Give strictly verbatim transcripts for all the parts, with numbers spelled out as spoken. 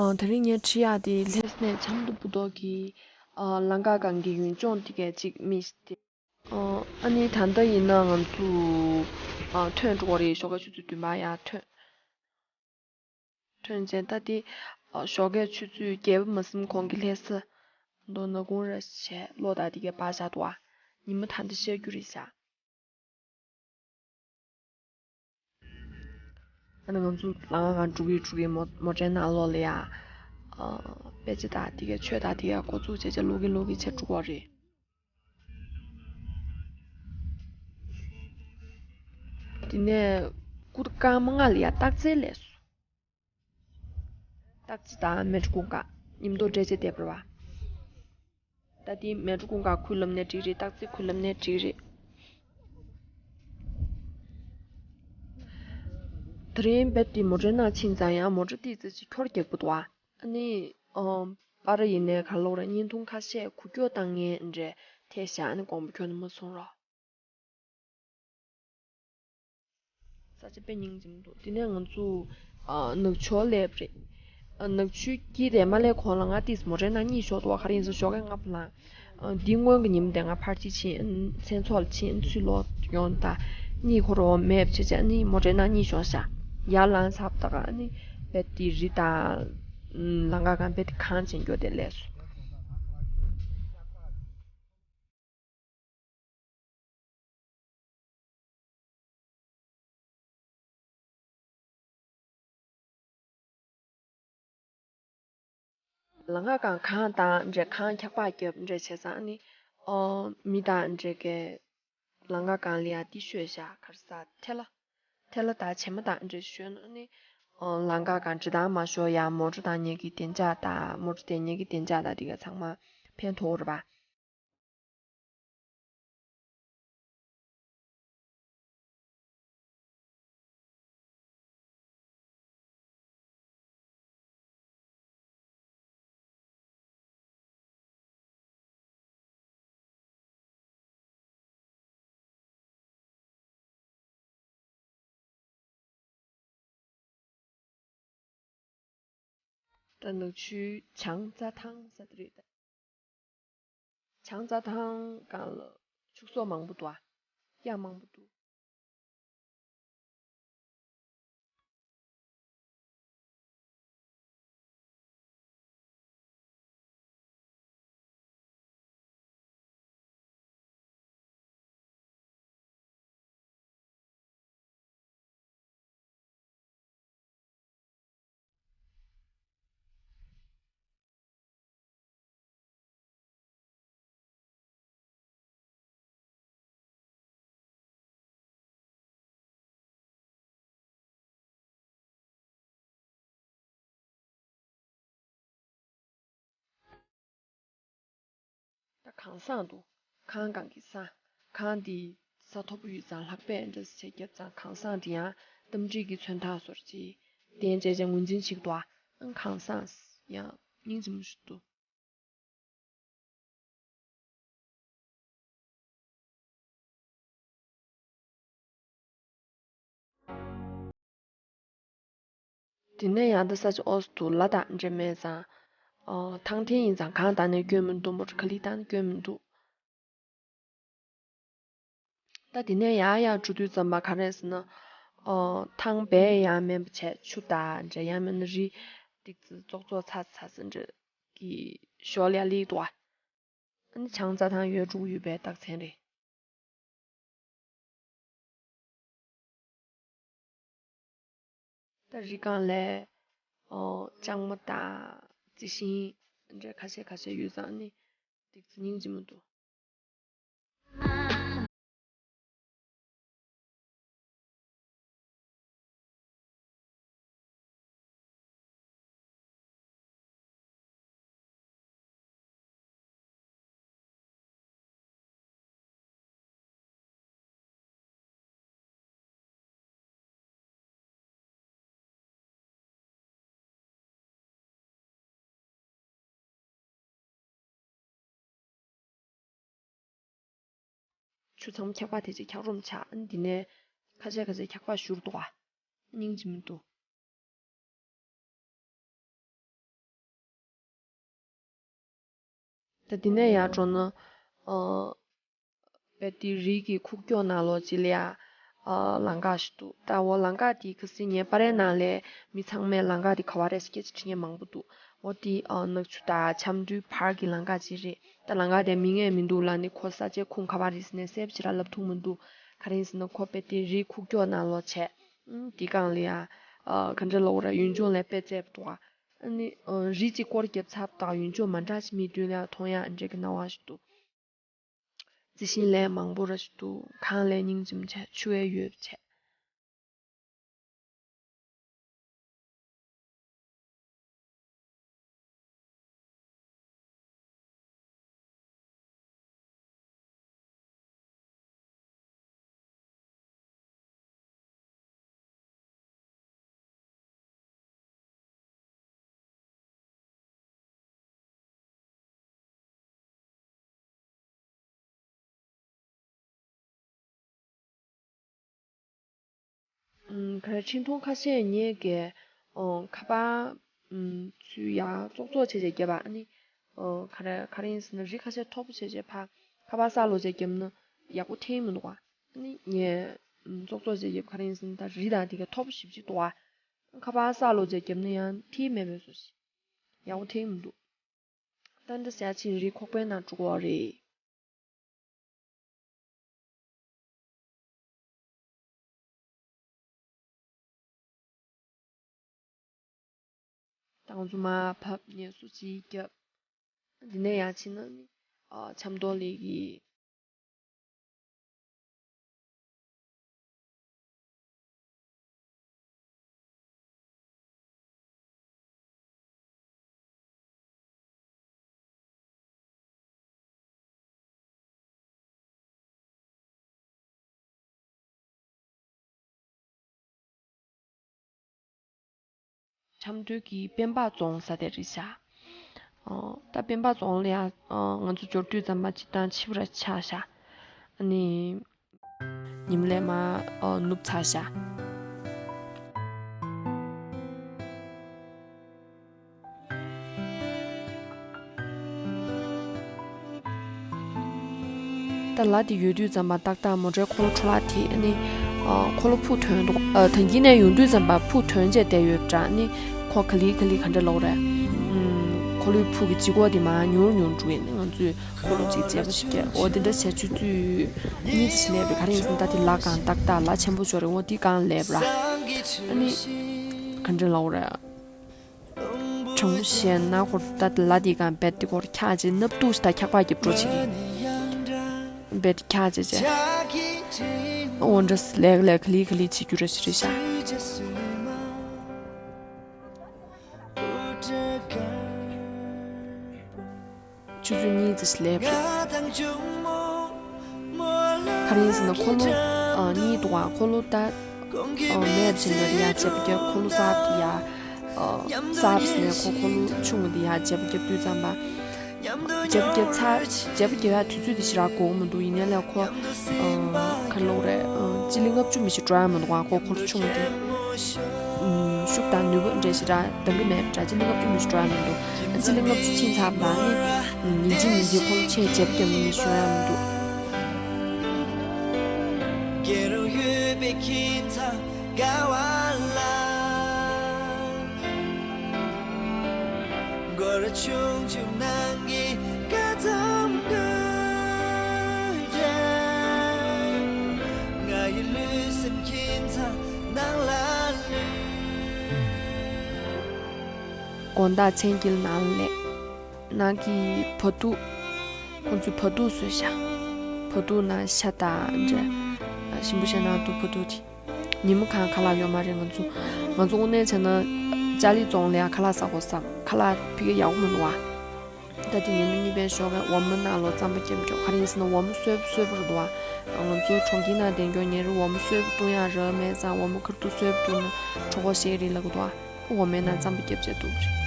ཨ། དེ་རིང་ངས་འབྲི་ཡག་དེ་ལྷ་ས་ནས་ཆབ་མདོ་སྤུ་མདོ་གི། ཨ། ལམ་ཁ་སྒང་གི་ཡུལ་ལྗོངས་དེ་གའི་ཅིག་མི་ཞིག་སྟེ། ཨ། ཨ་ནི་ད་ལྟ་ཡིན་ན་ང་ཚོ། ཨ། ཐོན་འགྲོ་གི་རེད། ཞོགས་ཀའི་ཆུ་ཚོད་བདུན་པ་ཡར་ཐོན། ཐོན་བྱས་ད་དེ། ཨ། ཞོགས་ཀའི་ཆུ་ཚོད་བརྒྱད་པ་མ་ཟིན་གོང་གི་ལྷ་ས་མདོ་ནག་ཁུང་ར་བྱས་གློག་དང་དེ་གའི་སྤར་བཞག་འདུག་ཨ། ཉི་མ་ད་ལྟ་ཤར་རྒྱུ་རེད་ཤག་ཨ་ནི་ང་ཚོ་ལམ་ཁ་སྒང་འགྲོ་གི་འགྲོ་གི་མོ་མོ་ཊའི་ནང་ལོགས་ལ་ཡ། ཨ། དཔེ་ཆ་དང་དེ་གའི་ཆོས་དང་དེ་གའི་འགོ་འཛུགས་བྱས་བྱས་ཀློག་གི་ཀློག་གི་བྱས་འགྲོ་གི་རེད། དེ་ནས་སྐུ་སྐར་མ་ལྔ་ལ་ཡ་སྟག་རྩེ་སླེབས་སོང་། སྟག་རྩེ་དང་མལ་གྲོ་གུང་དཀར་མཉམ་དུ་འདྲེས་བྱས་བསྡད་པ་རེད་པ། ད་དེ་མལ་གྲོ་གུང་དཀར་ཁུལ་ལབ་ནའི་འགྲིག་རེད། སྟག་རྩེ་ཁུལ་ལབ་ནའི་འགྲིག་རེད། དེ་རིང་རྦད་དེ་མོ་ཊའི་ནང་ཕྱིན་ཙང་ཡང་མོ་ཊ་ཏོག་ཙམ་ཅིག་འཁྱོར་རྒྱག་པ་འདུག་ཨ་ནི། ཨམ། པར་ཡིན་ནའི་ག་ལོག་ར་བརྙན་ཐུང་ཁ་ཤས་འགུལ་སྐྱོད་བཏང་མཁན་འདྲ་ཐེབས་ཤག་ཨ་ནི་དགོངས་པ་ཁྱོན་ནས་མ་ཚོམ་རོགས། ས་ཆ་དཔེ་སྙིང་རྗེ་མོ་འདུག་དེ་ནས་ང་ཚོ། ཨ། ནག་ཆུར་སླེབས་རེད། ཨ། ནག་ཆུ་དཀྱིལ་དེ་མ་སླེབས་གོང་ལ་ང་ཏོག་ཙམ་མོ་ཊའི་ནང་གཉིད་ཤོར་འདུག་ཁ་རེ་ཡིན་ཟེར་ཞོགས་ཀས་ལྔ་པོ་ལངས། ཨ། འདི་སྔོན་གྱི་ཉིན་མོ་དེ་ང་ཕར་ཅིག་ཕྱིན། ཨ། མཚན་ཚོགས་ལ་ཕྱིན། ཨ། ཚུར་ལོག་ཡོང་ད་གཉིད་ཁོ་རང་མེད་པ་བྱས་བྱས། ཨ་ནི་མོ་ཊའི་ནང་གཉིད་ཤོར་ཤག་ཡར་ལངས་ཚར་བ་ད་ག་ཨ་ནི་རྦད་དེ་རི་དང་། ཨ། ལམ་ཁ་སྒང་རྦད་དེ་གངས་ཅན་མགྱོགས་དེ་སླེབས་སོང་། ལམ་ཁ་སྒང་གངས་དང་འདྲ། གངས་འཁྱག་པ་བརྒྱབ་འདྲ་བྱས་ཙང་ཨ་ནི། ཨོ། མི་དང་འདྲ་གི་ལམ་ཁ་སྒང་ལ་ཡ་འདི་ཤོད་ཤག་ག་རེ་ཟ། ཐལ་བ། ཐལ་བ་དང་བྱེ་མ་དང་འདྲ་ཤོད་ན་ཨ་ནི། ཨོ། ལམ་ཁ་སྒང་འདྲེ་དང་མ་ཤོར་ཡ། མོ་ཊ་བཏང་མཁན་གྱི་བདེ་འཇགས་དང་། མོ་ཊ་བསྡད་མཁན་གྱི་བདེ་འཇགས་དང་དེ་ག་ཚང་མ་ཕན་ཐོགས་རེད་པ། ད་ནག་ཆུའི་བྱང་རྩྭ་ཐང་ཟེར་དེ་རེད་ད། བྱང་རྩྭ་ཐང་སྒང་ལ་ཕྱུགས་ཟོག་མང་པོ་འདུག་ཨ། གཡག་མང་པོ་འདུག་ད་གངས་བཟང་འདུག་གངས་སྒང་གི་བཟང་། གངས་འདི་ས་མཐོ་པོ་ཡོད་ཙང་ལྷགས་པས་འདྲ་ཟེར་བརྒྱབ་ཙང་གངས་བཟང་འདི་ཡང་རྟ་མགྲིན་གྱི་མཚོན་རྟགས་བཟོ་འདྲ་ཅིག་གདན་འཇགས་བྱས་ངོས་འཛིན་བྱེད་ཀྱི་འདུག་ཨང་གངས་བཟང་ཡང་སྙིང་རྗེ་མོ་ཞིག་འདུག་དེ་ནས་ཡང་ད་ས་ཆ་ཨོ་སི་ཏུ་ལ་དང་འདྲེ་མེད་ཙང་། ཨོ། ཐང་འཐེན་ཡིན་ཙང་གངས་བཏང་ནས་སྐྱོན་མི་འདུག་མོ་ཊ་ག་ལེར་བཏང་ནས་སྐྱོན་མི་འདུག་ད་དེ་ནས་ཡར་ཡར་འགྲོ་དུས་ཙམ་པ་ག་རེ་ཟེར་ན། ཨོ། ཐང་རྦད་ཡང་མེད་པ་བྱས། ཆུ་དང་འདྲ་ཡང་མེད་ན་རི་ཏོག་ཙམ་ཙོག་ཙོག་ཚ་ཚ་ཟེར་འདྲ་གི་ཞོར་ལ་ཡ་སླེབས་འདུག་ཨ། ཨ་ནི་བྱང་རྩྭ་ཐང་ཡོད་འགྲོ་གི་ཡོད་པའི་རྟགས་མཚན་རེད། ད་རི་སྒང་ལ། ཨོ། ལྕང་མ་དང་རྩི་ཤིང་འདྲ་ཁ་ཤས་ཁ་ཤས་ཡོད་ཙང་ནི་ཏོག་ཙམ་སྙིང་རྗེ་མོ་འདུག་ཆུ་ཚང་མ་འཁྱག་པ་དེ་ཅིག་འཁྱག་རོམ་ཆགས། ཨ་ནི་འདི་ནས་ཁ་ཤས་ཁ་ཤས་འཁྱག་པ་བཞུར་འདུག་ཨ། སྙིང་རྗེ་མི་འདུག་ད་དེ་ནས་ཡར་འགྲོ་ན། ཨ། དཔེ་དེ་རི་གི་ཁུག་ཀྱོག་ནང་ལོགས་ཅིག་ལ་ཡ། ཨ། ལམ་ཁ་ཞིག་འདུག་ད་འོ་ལམ་ཁ་དེ་ག་སྲིད་ངའི་པར་རའི་ནང་ལ་མི་ཚང་མས་ལམ་ཁ་དེ་ག་བ་རེད་སྐད་ཆ་དྲི་མཁན་མང་པོ་འདུག་འོ་དེ། ཨ། ནག་ཆུ་དང་ཆབ་མདོའི་བར་གྱི་ལམ་ཁ་ཅིག་རེད། ད་ལམ་ཁ་དེ་མིང་ངས་མི་འདུག་ལབ་ནས་ཁོ་ས་ཆའི་ཁུངས་ག་བ་རེད་ཟེར་ནས་གསལ་པོ་ཞེ་དྲག་ལབ་ཐུབ་མི་འདུག་ག་རེ་ཡིན་ཟེར་ན་ཁོ་དཔེ་དེ་རི་ཁུག་ཀྱོག་ནང་ལོགས་བྱས། ཨུམ། དེ་སྒང་ལ་ཡ། ཨ། ག་འདྲ་ལབ་དགོས་རེད། ཡུལ་ལྗོངས་ལ་དཔེ་བཙལ་བ་འདུག་ཨ་ནི། ཨ། རི་གཅིག་སྐོར་རྒྱབ་ཚར་དང་ཡུལ་ལྗོངས་མ་འདྲ་ཞིག་མིའི་མདུན་ལ་མཐོང་ཡག་འདྲ་གི་སྣང་བ་ཞིག་འདུག་རྩི་ཤིང་ལས་མང་པོ་ར་ཞིག་འདུག་གངས་ལས་སྙིང་རྗེ་མོ་བྱས། ཆུ་ཡང་ཡོད་པ་བྱས། ཨུམ། ག་རེ། འཕྲིན་ཐུང་ཁ་ཤས་ངས་ཀྱིས། ཨོ། ཁ་པར། ཨུམ། ཚུར་ཡར་ཙོག་ཙོག་བྱས་བྱས་བརྒྱབ་པ། ཨ་ནི། ཨོ། ག་རེ་ག་རེ་ཡིན་ཟེར་ན་རི་ཁ་ཤས་མཐོ་པོ་བྱས་བྱས་ཕར་ཁ་པར་ས་ལོགས་བྱས་བརྒྱབ་ན་ཡག་པོ་འཐེན་མི་འདུག་པ། ཨ་ནི་ངས། ཨུམ། ཙོག་ཙོག་བྱས་བརྒྱབ། ག་རེ་ཡིན་ཟེར་ན་ད་རི་དང་དེ་ག་མཐོ་པོ་ཞེ་པོ་ཅིག་འདུག་པ། ཁ་པར་ས་ལོགས་བྱས་བརྒྱབ་ན་ཡང་འཐེན་མེད་པའི་བཟོ་ཞིག་ཡག་པོ་འཐེན་མི་འདུག་ད་འདྲ་བྱས་ཕྱིན་རི་ཁོག་པའི་ནང་འགྲོ་གི་རེད། ད་ང་ཚོ་མར་བབས། ངལ་གསོ་ཅིག་བརྒྱབ། འདི་ནས་ཡར་ཕྱིན་ན་ནི། ཨ། ཆབ་མདོ་ལ་ཡི། ཆབ་མདོ་གི་སྤེན་པ་རྫོང་ཟེར་དེ་རེད་ཤག་ཨོ། ད་སྤེན་པ་རྫོང་ལ་ཡ། ཨོ། ང་ཚོ་འབྱོར་དུས་ཙམ་པ་སྤྱིར་བཏང་ཕྱི་པོ་ར་ཆགས་ཤག་ཨ་ནི། ཉིན་མོ་ལ་མར། ཨོ། ནུབ་ཚར་ཤག་ད་ལ་དེ་ཡོད་དུས་ཙམ་པ་ཏག་ཏག་མོ་ཊའི་འཁོར་ལོ་འཕྲོ་བརླག་ཐེབས། ཨ་ནི། ཨ། འཁོར་ལོ་ཕུག་ཐོན་འདུག་ཨ། ད་གིན་ནས་ཡོང་དུས་ཙམ་པ་ཕུག་ཐོན་བྱས་བསྡད་ཡོད་པ་འདྲ། ཨ་ནི་ཁོ་ག་ལེ་ག་ལེ་ག་འདྲ་ལབ་དགོས་རེད། ཨུམ། འཁོར་ལོའི་ཕུག་གི་ལྗིད་ཁོག་དེ་མར་ཉུང་རུ་ཉུང་རུ་འགྲོ་གི། ཨ་ནི་ང་ཚོས་འཁོར་ལོ་གཅིག་བརྗེ་པོ་ཞིག་བརྒྱབ། འོ་དེ་འདྲ་བྱས་ཆུ་ཚོད་གཉིས་ཙམ་ཞིག་སླེབས་པ་རེད། ག་རེ་ཡིན་ཟེར་ན་ད་དེ་ལ་སྒང་ཏག་ཏག་ལ་ཆེན་པོ་ཤོར་རེད། འོ་དེ་སྒང་སླེབས་ར། ཨ་ནི་ག་འདྲ་ལབ་དགོས་རེད། དྲང་པོ་བཤད་ན་ཁོ་ད་ལ་དེ་སྒང་རྦད་དེ་ཁོ་འཁྱག་བྱས། སྣབས་སྡུག་ཞིག་དང་འཁྱག་པ་རྒྱབ་འགྲོ་བྱེད་ཀྱི། རྦད་དེ་འཁྱག་བྱས་བྱས། འོ་འདྲ་ལས་ལས་ག་ལེ་ག་ལེ་བྱེད་རྒྱུ་རེད་ཟེར་རེད་ཤག་ཆུ་ཚོད་གཉིས་ཙམ་ཞིག་སླེབས་རེད། ག་རེ་ཡིན་ཟེར་ན་འཁོར་ལོ། ཨ། གཉིས་འདུག་པ། འཁོར་ལོ་ད། ཨ། མེད་ཟེར་ན་དེ་ཡར་བརྗེ་པོ་བརྒྱབ། འཁོར་ལོ་གསར་པ་དེ་ཡར། ཨ། གསར་པ་ཟེར་ནས་ཁོ་འཁོར་ལོ་ཆུང་བ་དེ་ཡར་བརྗེ་པོ་བརྒྱབ་དུས་ཙམ་པ། བརྗེ་པོ་བརྒྱབ་ཚར། བརྗེ་པོ་བརྒྱབ་ཡག་དུས་ཚོད་དེ་ཞེ་དྲག་འགོར་མི་འདུག་ཡིན་ནའི་ལས་ཁོ། ཨ། ག་རེ་ལབ་དགོས་རེད། ཨ། སྤྱི་ལེ་ལྔ་བཅུ་མི་ཞིག་འགྲོ་ཡག་མི་འདུག་པ། ཁོ་འཁོར་ལོ་ཆུང་བ་དེ། ཨུམ། ཤུགས་དང་ནུས་པ་འདྲ་ཞེ་དྲག་འདང་གི་མེད་པ་འདྲ། སྤྱི་ལེ་ལྔ་བཅུ་མི་ཞིག་འགྲོ་ཡག་མི་འདུག་སྤྱི་ལེ་ལྔ་བཅུ་ཕྱིན་ཚར་བ་དང་ནི། ཨུམ། ཉིན་གཅིག་ཉིན་གཅིག་ཁོ་ལ་ཆེས་བརྗེ་པོ་རྒྱབ་མི་ནི་ཤོང་ཡག་མི་འདུག་དགོང་དག་མཚན་དཀྱིལ་ནང་ལ་ནང་གི་བ་ཕྲུག་ཁོང་ཚོས་བ་ཕྲུག་བཟོས་ཤག་བ་ཕྲུག་ནང་ཤ་དང་འདྲ། ཞིམ་པོ་བྱས་ནས་འདུག་བ་ཕྲུག་དེ། ཉིན་མོ་གང་ཁ་ལག་ཡོད་མ་རེད། ང་ཚོ་ང་ཚོ་དངོས་གནས་བྱས་ན་ཅཱ་ལི་རྫོང་ལ་ཡང་ཁ་ལག་ཟ་དགོས་བསམ། ཁ་ལག་ཕ་གིར་ཡག་པོ་མི་འདུག་པ། ད་དེ་ཉིན་མོ་གཉིས་པའི་ཞོགས་ཀས་འོ་མ་ནང་ལོགས་རྩམ་པ་བརྒྱབ་འཇོག་ག་རེ་ཡིན་ཟེར་ན་འོ་མ་སོས་པོ་སོས་པོ་རེད་འདུག་པ། ང་ཚོ་གྲོང་ཁྱེར་ནང་བསྡད་མཁན་ཉིན་རེ་འོ་མ་སོས་པོ་བཏུང་ཡག་རག་མེད་ཙང་། འོ་མ་ཁ་ཐུག་སོས་པོ་བཏུང་ན་གྲོད་ཁོག་བཤལ་རེད་ལབ་ཀྱི་འདུག་པ། འོ་མའི་ནང་རྩམ་པ་བརྒྱབ་བྱས་འདུག་པ་རེད།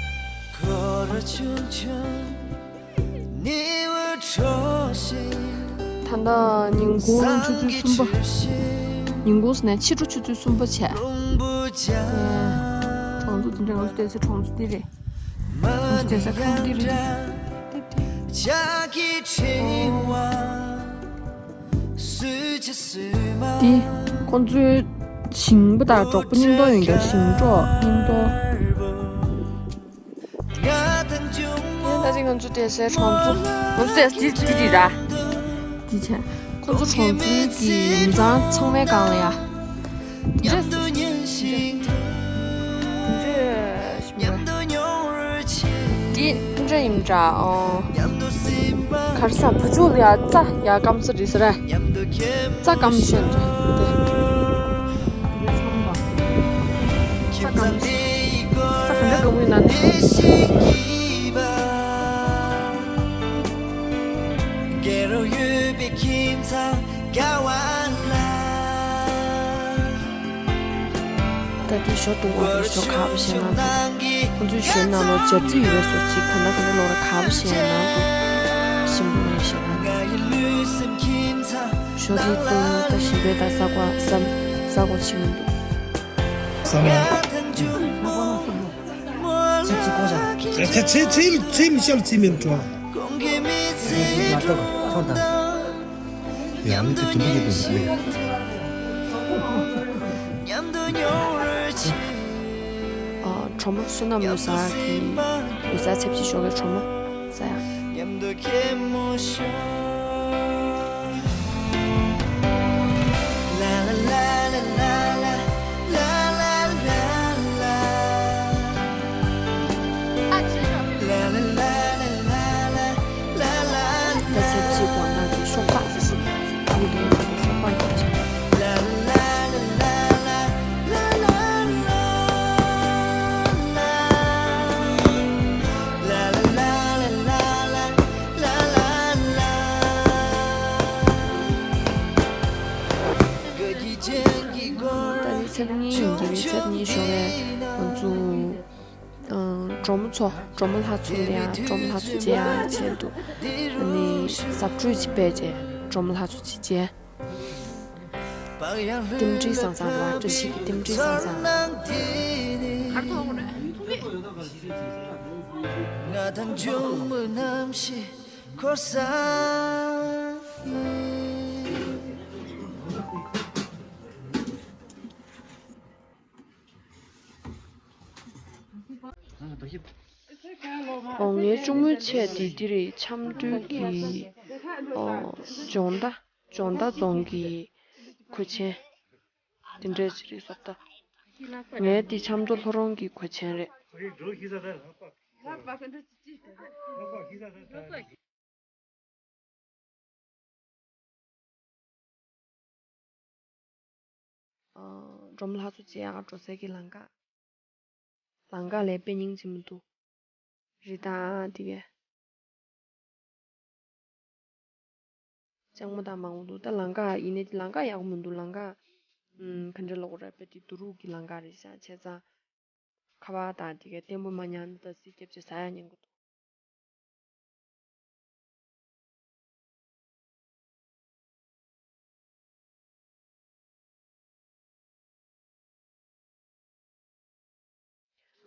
ད་ལྟ་ཉིན་གུང་ཆུ་ཚོད་གསུམ་པ། ཉིན་གུང་ཟེར་ནས་ཕྱི་དྲོ་ཆུ་ཚོད་གསུམ་པ་བྱས། གྲོང་ཚོ་འདི་འདྲ། ང་ཚོ་བསྡད་ས་གྲོང་ཚོ་འདི་རེད། ང་ཚོ་བསྡད་ས་ཁང་འདི་རེད། འདི་ཁོང་ཚོའི་ཞིང་པ་དང་གྲོགས་པོ་མཉམ་དུ་ཡོང་རྒྱུ། ཞིང་གྲོགས་མཉམ་དུ། ཡང་ད་ཅིག་ང་ཚོ་བསྡད་སའི་གྲོང་ཚོ། ང་ཚོ་བསྡད་ས་འདི་འདི་རེད་ར། འདི་བྱས། ཁོང་ཚོ་གྲོང་ཚོའི་གི་ཡུམ་ཚང་ཚང་མའི་སྒང་ལ་ཡ། འདི་འདྲ་ཡིན་འདྲ། འོ། གར་ས་བུ་ཆུ་ལ་ཡ་རྩྭ་ཡ་སྐམ་ས་རེད་ཟེར་ར། རྩྭ་སྐམ་ཤོད་འདྲ། རྩྭ་སྐམ་ས། རྩྭ་ག་འདྲ་སྐམ་ཡོད་ན་ནི། ད་དེ་ཞོ་བཏུང་བ་རེད། ཞོ་ཁ་བ་བཤད་ན་འདུག་ཁོང་ཚོའི་ཞོ་ནང་ལོགས་སྦྱར་རྩི་ཡོད་པའི་བཟོ་ཅིག་ག་འདྲ་ག་འདྲ་ལོག་ར་ཁ་བ་བཤད་ན་འདུག་ཞིམ་པོ་རེད་བཤད་ན་འདུག་ཞོ་དེ་བཏུང་ད་ཞིམ་པོ་ད་ཟ་གོ་ཟ་ཟ་གོ་ཆི་མི་འདུག་ས་མ། ཚེ་ཚེ་གོ་ཆ། ཚེ་ཚེ་ཚེ་ཚེ་མི་ཤལ་ཚེ་མི་འགྲོ། ཡང་དེ་དུམ་བུ་ཡོད་པའི་ལས། ཨ། གྲོ་མོ་བསོད་ནམས་ལོ་གསར་གྱི་ལོ་གསར་ཚེས་གཅིག་ཞོགས་ཀའི་གྲོ་མོ་ཟ་ཡ། ད་ཚེས་གཅིག་དགོང་དག་གི་ཤོག་སྦག་ཞིག་ཞིག་ཡིན་དུས་ཤོག་སྦག་ཡོད་ཅིང་། ད་ནི་ཚེས་གཉིས་ཡིན་གྱི་རེད། ཚེས་གཉིས་ཞོགས་པ་ང་ཚོ། ཨང་། གྲོ་མོ་ཚོ། གྲོ་མོ་ལྷ་ཚོ་ལ་ཡང་གྲོ་མོ་ལྷ་ཚོ་མཇལ་ཡག་ཆེད་དུ། ཨ་ནི་གཟབ་སྤྲོས་ཅིག་སྤེལ་རྗེས་གྲོ་མོ་ལྷ་ཚོ་ཅིག་མཇལ། རྟེན་འབྲེལ་བཟང་བཟང་རེད་བ། བཀྲ་ཤིས་ཀྱི་རྟེན་འབྲེལ་བཟང་བཟང་། ཨོ། ངའི་གཅུང་མོའི་ཆས་དེ་འདི་རེད། ཆབ་མདོའི་གི། ཨོ། ལྗོངས་མདའ། ལྗོངས་མདའ་རྫོང་གི་གོས་ཆེན། དེ་འདྲ་ཅིག་རེད་བསམ་ད། ངའི་དེ་ཆབ་མདོ་ལྷོ་རོང་གི་གོས་ཆེན་རེད། ཨ། གྲོ་མོ་ལྷ་ཚོ་མཇལ་ཡག་འགྲོ་སའི་གི་ལམ་ཁ། ལམ་ཁ་ལ་དཔེ་སྙིང་རྗེ་མི་འདུག་རི་དྭགས་དེ་གས། ལྕང་མ་དང་མང་པོ་འདུག་ད་ལམ་ཁ་ཡིན་ནའི་ལམ་ཁ་ཡག་པོ་མི་འདུག་ལམ་ཁ། ཨམ། ག་འདྲ་ལབ་དགོས་རེད། དཔེ་དེ་རྡོ་རུག་གི་ལམ་ཁ་རེད་ཤག་བྱས་ཙང་། ཁ་པར་དང་དེ་གས་བརྟན་པོ་མ་ཉར་ན་ད་གཟི་རྒྱབ་ཅིག་ཟ་ཡག་ཉེན་ཁ་འདུག་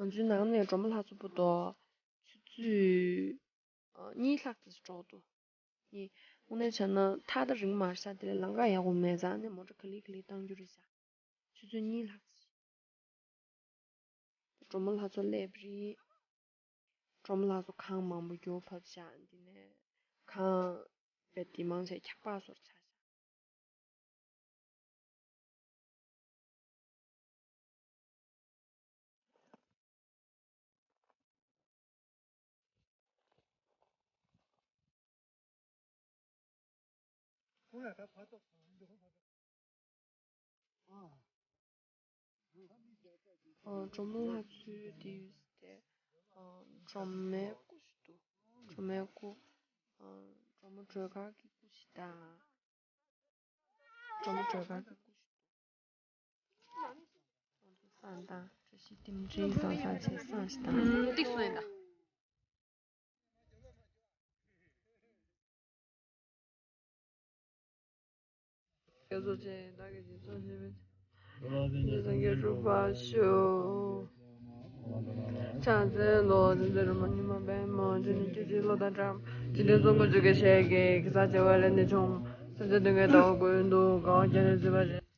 ང་ཚོའི་ནང་ནས་གྲོ་མོ་ལྷ་ཚོ་བར་དུ་ཆུ་ཚོད་གཉིས་ལྷག་ཙམ་འགྲོ་འདུག་གཉིས། དངོས་གནས་བྱས་ན་ཐག་ད་རིང་མ་རེད་ཤག་དེ་ལས་ལམ་ཁ་ཡག་པོ་མེད་ཙང་ནས་མོ་ཊ་ག་ལེ་ག་ལེ་གཏོང་རྒྱུ་རེད་ཤག་ཆུ་ཚོད་གཉིས་ལྷག་ཙམ། གྲོ་མོ་ལྷ་ཚོ་སླེབས་རེད། གྲོ་མོ་ལྷ་ཚོ་གངས་མང་པོ་རྒྱུག་བབས་ཤག་འདི་ནས་གངས་རྦད་དེ་མང་ཆེ་འཁྱག་པ་བཟོ་འདྲ་ཆགས་ཤག་ཨོ། གྲོ་མོ་ལྷ་ཚོའི་དེ་ཡོད་ཟེར་ཏེ། ཨོ། སྒྲོལ་མའི་སྐུ་ཞིག་འདུག་སྒྲོལ་མའི་སྐུ། ཨོ། སྒྲོལ་མ་སྒྲོལ་དཀར་གྱི་སྐུ་ཞིག་དང་། སྒྲོལ་མ་སྒྲོལ་དཀར་གྱི་སྐུ་ཞིག་འདུག་བསང་དང་བཀྲ་ཤིས་རྟེན་འབྲེལ་བཟང་བཟང་བྱས་བསང་ཞིག་དང་། ཏིག་སོང་ཡིན་ད། རྒྱ་མཚོ་ཆེན་བདག་གིས་རྗེས་སུ་བྱེད་པའི་ཕྱིར། སངས་རྒྱས་འགྲུབ་པར་ཤོག་ཕྱག་འཚལ་ལོ། ཙནྡྲ་རི་མོ་ཉི་མ་པདྨོ། ཆུ་ནི་ཆུ་སྐྱེས་ལོ་དང་འཁྲབ། ཆུ་ནི་ཚོམ་བུ་ཆུ་སྐྱེས་ཞལ་གྱི། གེ་སར་བྱེ་བ་ལས་ནི་བྱུང་། སེམས་ཅན་སྡུག་བསྔལ་དག་ཀུན་འདུལ། དགའ་བ་བརྒྱ་ནི་བརྫིས་པ་ཞིག།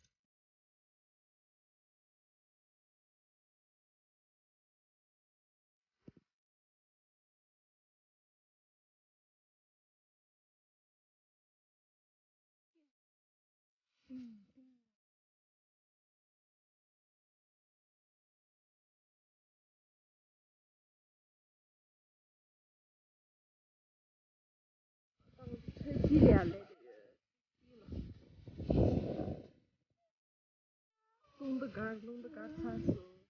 རླུང་རྟ་འགག་རླུང་རྟ་འགག་ཚར་སོང་།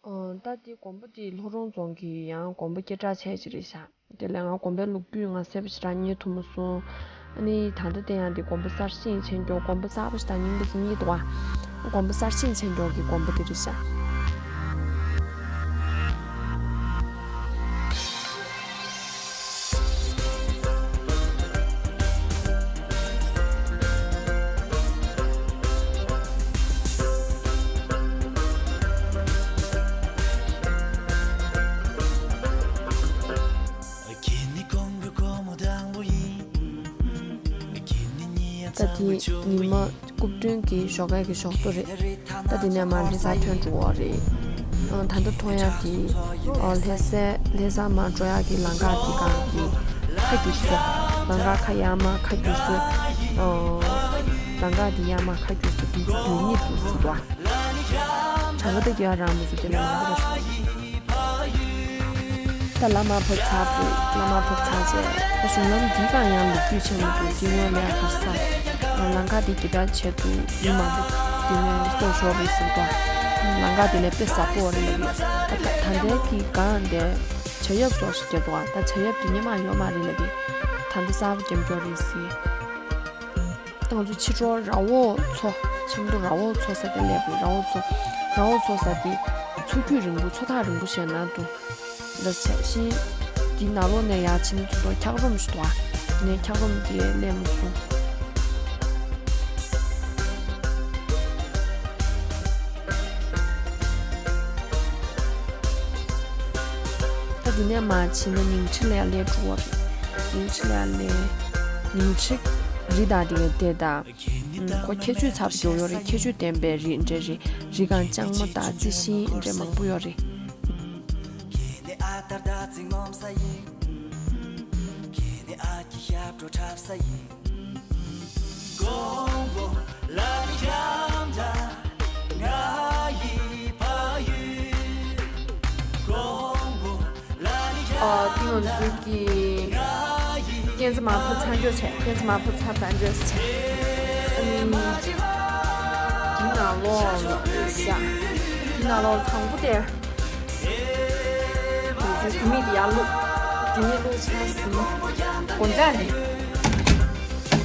ཨོ། ད་དེ་མགོན་པོ་དེ་ལྷོ་རོང་རྫོང་གི་ཡང་མགོན་པོ་སྐད་གྲགས་ཆེ་ཅིག་རེད་ཤག་དེ་ལས་ང་མགོན་པོའི་ལོ་རྒྱུས་ང་གསལ་པོ་ཞེ་དྲག་རྙེད་ཐུབ་མ་སོང་། ཨ་ནི་ད་ལྟ་དེ་ཡང་དེ་མགོན་པོ་གསར་བཞེངས་བྱས་མགྱོགས། མགོན་པོ་གསར་པ་ཞེ་དྲག་རྙིང་པ་ཞིག་རྙེད་འདུག་བ། མགོན་པོ་གསར་བཞེངས་བྱས་མགྱོགས་ཀྱི་མགོན་པོ་དེ་རེད་ཤག་ད་དེ་ཉི་མ་རྐུབ་སྟོན་གྱི་ཞོགས་ཀས་ཀྱི་ཞོགས་ཏོ་རེད། ད་དེ་ནས་མར་ལྷ་སར་ཐོན་འགྲོ་གི་རེད། ཨ། ད་ལྟ་ཐོན་ཡག་གི། ཨོ། ལྷ་སའི་ལྷ་སར་མར་འགྲོ་ཡག་གི་ལམ་ཁ་དེ་སྒང་གི་ཁ་བསྒྱུར་སོང་། ལམ་ཁ་ཁ་ཡར་མར་ཁ་བསྒྱུར་སོང་། ཨོ། ལམ་ཁ་དེ་ཡར་མར་ཁ་བསྒྱུར་སོང་། དེ་དུས་ཉིད་དུ་ཟིན་པ། གྲངས་ཀ་དེ་ག་རང་མི་འདུག་དེ་ལས་མང་པོ་རེད་ཤག་ད་བླ་མ་བབས་ཚར་འདུག་བླ་མ་བབས་ཚར་རྗེས་ད་གཞུང་ལམ་འདི་གང་ཡང་ལོ་རྒྱུས་ཆེན་མོ་འདུག་དེ་སྔོན་ལ་ག་རེ་ཟ། ལམ་ཁ་འདི་གི་ད་བྱས་འདུག་མི་མང་པོ་དེ་སྔོན་སྲོག་ཤོར་རེད་ཟེར་འདུག་ལམ་ཁ་འདི་ལས་དཔེ་ཟབ་པོ་རེད་ལབ་ཡོད། ད་ད་ལྟའི་གི་སྒང་འདི་བྱ་ཡབ་སོགས་ཤིག་རྒྱབ་འདུག་ད་བྱ་ཡབ་འདི་སྔོན་མ་ཡོད་མ་རེད་ལབ་ཡོད། ད་ལྟ་གསར་པ་རྒྱབ་སྐྱོར་རེད་ཟེར། ཏང་ཙུའུ་ཕྱི་དྲོ་ར་འོག་མཚོ། ཆབ་མདོ་ར་འོག་མཚོ་ཟེར་དེ་སླེབས་རེད། ར་འོག་མཚོ། ར་འོག་མཚོ་ཟེར་དེ་མཚོ་རྒྱུད་རིང་པོ། མཚོ་ཐག་རིང་པོ་ཞེ་ན་འདུག་འདྲ་ཆགས་ཤིང་། དེའི་ནང་ལོགས་ནས་ཡར་ཕྱིན་ཚུན་ཐོག་འཁྱགས་རོམ་ཞིག་འདུག་ནས་འཁྱགས་རོམ་དེ་སླེབས་མ་སོང་། ད་དེ་ནས་མར་ཕྱིན་ན་ཉིང་ཁྲི་ལ་ཡར་སླེབས་འགྲོ་བ་རེད། ཉིང་ཁྲི་ལ་ཡར་སླེབས། ཉིང་ཁྲི་རི་དང་དེ་གའི་སྟེང་དང་། ཁོ་ཁྱད་ཆོས་ཚབས་ཆེ་ཡོད་རེད། ཁྱད་ཆོས་ལྡན་པའི་རི་འདྲ་རེད། རི་སྒང་ལྕང་མ་དང་རྩི་ཤིང་འདྲ་མང་པོ་ཡོད་རེད། ཨ། དེ་ང་ཚོའི་གི་རྐྱེན་རྩ་མར་ཕབ་ཚར་འགྱོ་བྱས། རྐྱེན་རྩ་མར་ཕབ་ཚར་ད་འགྱོ་བྱས། ཨ་ནི་འདི་ནང་ལོགས་ལ་ཤག་འདི་ནང་ལོགས་དང་པོ་དེ། དེ་ཚོའི་མིག་དེ་ཡར་བླུགས། དེ་ནས་བླུགས་ཚར་ཟིན། སྒོ་ལྕགས་རེད།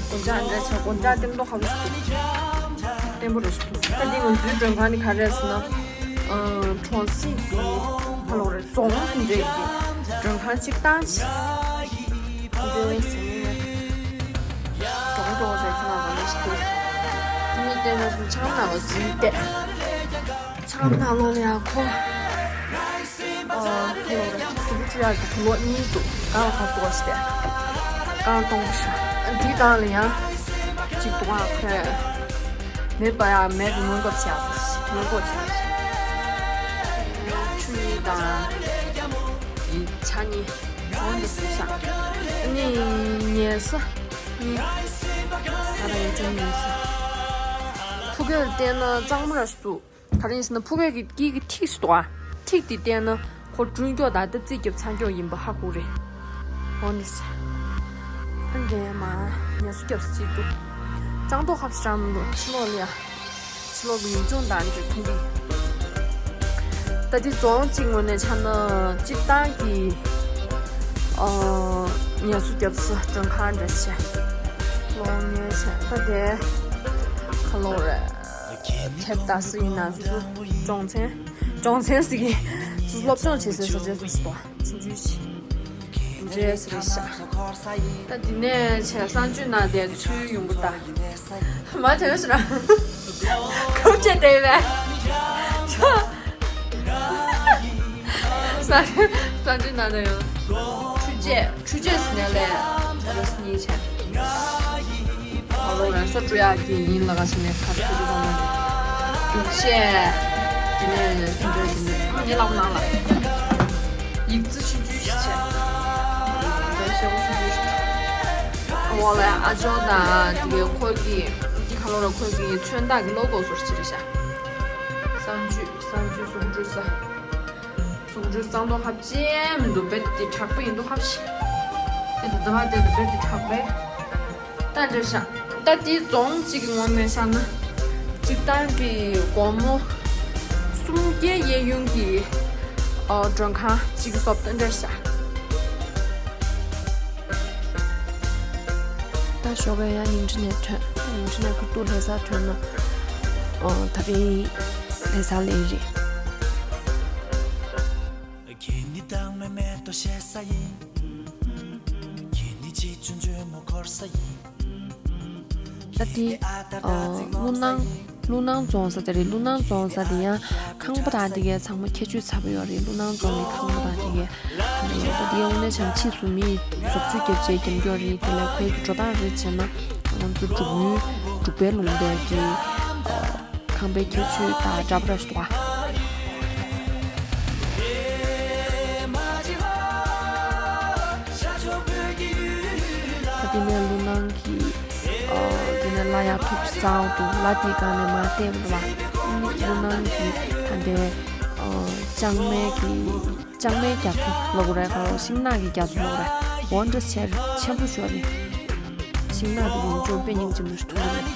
སྒོ་ལྕགས་འདྲ་ཆགས། སྒོ་ལྕགས་བརྟན་པོ་ཧ་གོ་སོང་། བརྟན་པོ་རེད་ཤག་ད་འདི་ང་ཚོའི་མགྲོན་ཁང་ནི་ག་རེ་རེད་ཟེར་ན། ཨ། གྲོང་གསེབ་ཀྱི་ཕ་ལོག་རེད། རྫོང་འདྲ་གི་མགྲོན་ཁང་གཅིག་བཏང་ཆེ། འདི་ཟེར་ནས་གྲོང་གྲོང་ཟེར་ཁྱེད་རང་ག་ནས་ཤི་དུས། དེ་མི་བལྟས་ན་ཆང་ནང་ལ་འཛུལ་བསྡད། ཆང་ནང་ལོགས་ལ་ཡང་ཁོ། ཨ། ཁ་ལོ་རེད། གཟུགས་པོ་བཅོས་ཡག་གི་དུག་ལོག་གཉིས་འདུག་གང་ལ་ག་འདུག་བ་ཞིག་དེ། གང་སྟོང་པ་ཞིག་འདི་གང་ལ་ཡང་གཅིག་འདུག་ཨ། ཁོས་མེ་འབར་ཡག་མེ་གི་སྔོན་འགོག་བྱེད་ཡག་ཟེར་ཞིག་སྔོན་འགོག་བྱེད་ཡག་ཟེར། ཆུ་གཉིས་དང་། ཡི་ཆ་གཉིས། འོ་འདི་ཟེར་ཤག་ཨ་ནི་ཉལ་ས་གཉིས། ང་རང་ཡང་ཅུང་ཉལ་ས། ཕུ་གུར་བལྟས་ན་གཙང་མ་ར་ཞིག་འདུག་ག་རེ་ཡིན་ཟེར་ན་ཕུ་གུ་གི་དཀྱིལ་གྱི་ཐིག་ཞིག་འདུག་ཨ། ཐིག་དེ་བལྟས་ན་ཁོ་བསྐྲུན་མགྱོགས་དང་ད་རྩིས་རྒྱབ་ཚར་མགྱོགས་ཡིན་པ་ཧ་གོ་རེད། འོ་ནི་ཟེར། ཨ་འདྲེ་མ་ངལ་གསོ་རྒྱབ་ས་ཅིག་འདུག་གཙང་ཏོག་ཁབ་སི་ཀྲམ་ལོ་ཕྱི་ལོགས་ལ་ཡ། ཕྱི་ལོགས་ཀྱི་ཡུལ་ལྗོངས་དང་འདྲ་མཐུན་གྱི། ད་འདི་རྫོང་གཅིག་ངོས་ནས་ཆ་ན་སྤྱིར་བཏང་གི་ཨ་ངལ་གསོ་རྒྱབ་ས་མགྲོན་ཁང་འདྲ་ཞིག་ལོགས་ངས་བྱས། ད་དེ་ག་ལོགས་རེད། ཁྱེད་ལྟ་སུ་ཡིན་ན་སུ་སུ་སྦྱོང་ཚན་སྦྱོང་ཚན་ཟེར་གི། སུ་སློབ་སྦྱོང་བྱེད་སའི་ས་ཆ་སུ་སུ་དང་ཆུང་ཆུང་ཞིག་འདྲེས་རེད་ཤག་ད་འདི་ནས་བྱས་གསང་སྤྱོད་ནང་དེ་ཚུར་ཡོང་གི་ད། མ་བྱས་ན་ཞུ་ན། ཁབ་ཆད་བསྡད་པས། ས་ས་ཆུ་ན་ད་ཡང་། འཕྲུལ་ཆས་འཕྲུལ་ཆས་སུ་ནས་ལས་རོ་སི་གཉིས་བྱས། ཨ་ལོ་རང་སོ་བཀྲུ་ཡག་གི་ཡིན་ལ་ག་ཞིག་ནས་ཁ་ཐུག་གི་གང་ལ་རྒྱུག་ཆས། དེ་ནས་དེ་འདྲ་ཞིག་ནས་ངའི་ལག་ནང་ལ་ཡིག་རྩིས་ཆུང་ཆུང་ཞིག་བྱས། དེ་ཤོག་ཆུང་ཆུང་ཞིག་འོ་ལ་ཨ་ཅོ་དང་དེ་གའི་ཁོ་གི་དེ་ག་ལོ་ར་ཁོ་གི་མཚོན་རྟགས་ཀྱི་ལོ་གོ་སོར་ཕྱིར་བཞག་གསང་སྤྱོད་གསང་སྤྱོད་གསུང་སྤྲུལ་ས། གསུང་སྤྲུལ་གསང་མདོག་ཧབ་ཅན་མི་འདུག་རྦད་དེ་དྲག་པོ་ཡིན་འདུག་ཧབ་ཤི། དེ་ད་ལྟ་བ་དེ་ད་རྦད་དེ་དྲག་པས། ད་འདྲ་ཤག་ད་དེ་རྫོང་གཅིག་གི་ངོས་ནས་བཤད་ན། སྤྱིར་བཏང་གི་སྒོར་མོ་སུམ་བརྒྱའི་གཡས་གཡོན་གྱི་ཨ་མགྲོན་ཁང་གཅིག་གི་སོབ་ད་འདྲ་ཤག་ད་ཞོགས་ཀས་ཡང་ཉིང་ཁྲི་ནས་ཐོན། ཉིང་ཁྲི་ནས་ཁུ་ཏུ་ལྷ་སར་ཐོན་ན། ཨོ་ད་རེས་ལྷ་སར་ལས་རེད། ད་དེ་ཨོ་ཀླུ་ནང་། ཀླུ་ནང་རྫོང་ས་དེ་རེད། ཀླུ་ནང་རྫོང་ས་དེ་ཡང་ཁང་པ་དང་དེ་གའི་ཚང་མ་ཁྱད་ཆོས་ཚ་པོ་ཡོད་རེད། ཀླུ་ནང་རྫོང་གི་ཁང་པ་དང་དེ་གའི་ད་དེ་ཡང་དངོས་གནས་བྱས་ན་ཕྱིས་སུ་མི་འཛུགས་བཅོས་རྒྱབ་བྱས་རྒྱབ་སྐྱོར་རེད། དེ་ལས་ཁོའི་གི་འགྲོ་སྟངས་རེད་བྱས་ན་ང་ཚོ་འབྲུག་ཡུལ་འབྲུག་པའི་ལུང་པའི་གི་ཁང་པའི་ཁྱད་ཆོས་དང་འདྲ་པོ་ར་ཞིག་འདུག་ག་ད་དེ་ནས་ཀླུ་ནང་གི་ཨ་དེ་ནས་ལ་ཡག་ཐུག་གཙང་དུ་ལ་དེ་སྒང་ནས་མར་བལྟས་པ་རེད་བ། ཀླུ་ནང་གི་ད་ལྟའི་ཨ་ལྕང་མའི་གི་ལྕང་མའི་རྒྱ་མཚོ་ལབ་དགོས་རེད། ག་ཤིང་ནགས་ཀྱི་རྒྱ་མཚོ་ལབ་དགོས་རེད། འོ་འདྲ་ཆེ་ཆེན་པོ་ཤོས་རེད། ཤིང་ནགས་དེ་ཡོངས་རྫོགས་དཔེ་སྙིང་རྗེ་མོ་ཞིག་མཐོང་གི་རེད།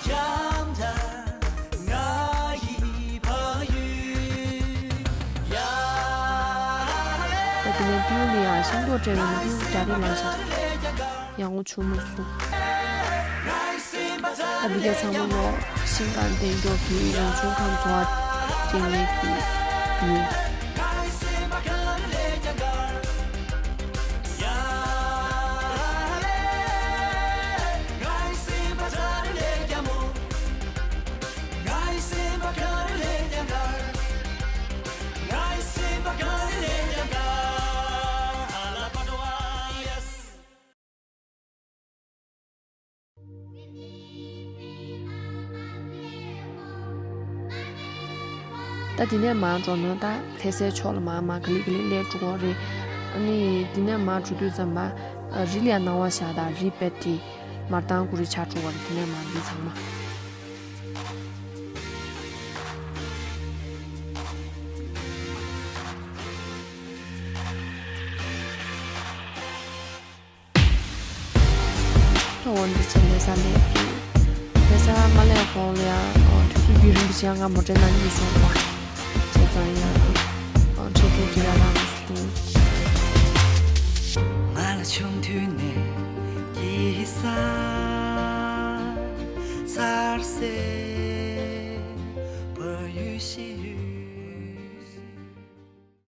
ད་དེ་ནས་ཏིའུ་ནི་ཡང་ཤིང་ཏོག་སྤྲད་པའི་ནི་ཏིའུ་རྒྱ་རིགས་ལ་བཞག་སོང་། ཡང་ངོ་ཆུང་མོ་སུ། ཨ་འདི་ག་ཚང་མ་ལོ་ཤིང་ཀང་བསྟན་སྐྱོག་གི་རང་བྱུང་ཁམས་འཚོ་བ་སྐྱེལ་མཁན་གྱི་ཡུལ། ད་དེ་ནས་མར་འགྲོ་ན་ད་ལྷ་སའི་ཕྱོགས་ལ་མར་མར་ག་ལེ་ག་ལེ་སླེབས་འགྲོ་གི་རེད། ཨ་ནི་དེ་ནས་མར་འགྲོ་དུས་ཙམ་པ་རི་ལ་ཡ་སྣང་བ་ཤར་དང་རི་རྦད་དེ་མར་ལྟང་ཀུ་རེ་ཆགས་འགྲོ་བ་རེད། དེ་ནས་མར་འདི་ཚང་མ། ཐོག་འོ་འདི་ཚོ་ལྷ་ས་སླེབས་འདུག་ལྷ་ས་མ་སླེབས་གོང་ལ་ཡང་དུས་ཚོད་རྒྱུན་རིང་པོ་ཞིག་ང་མོ་ཊའི་ནང་ཉལ་སོང་བ།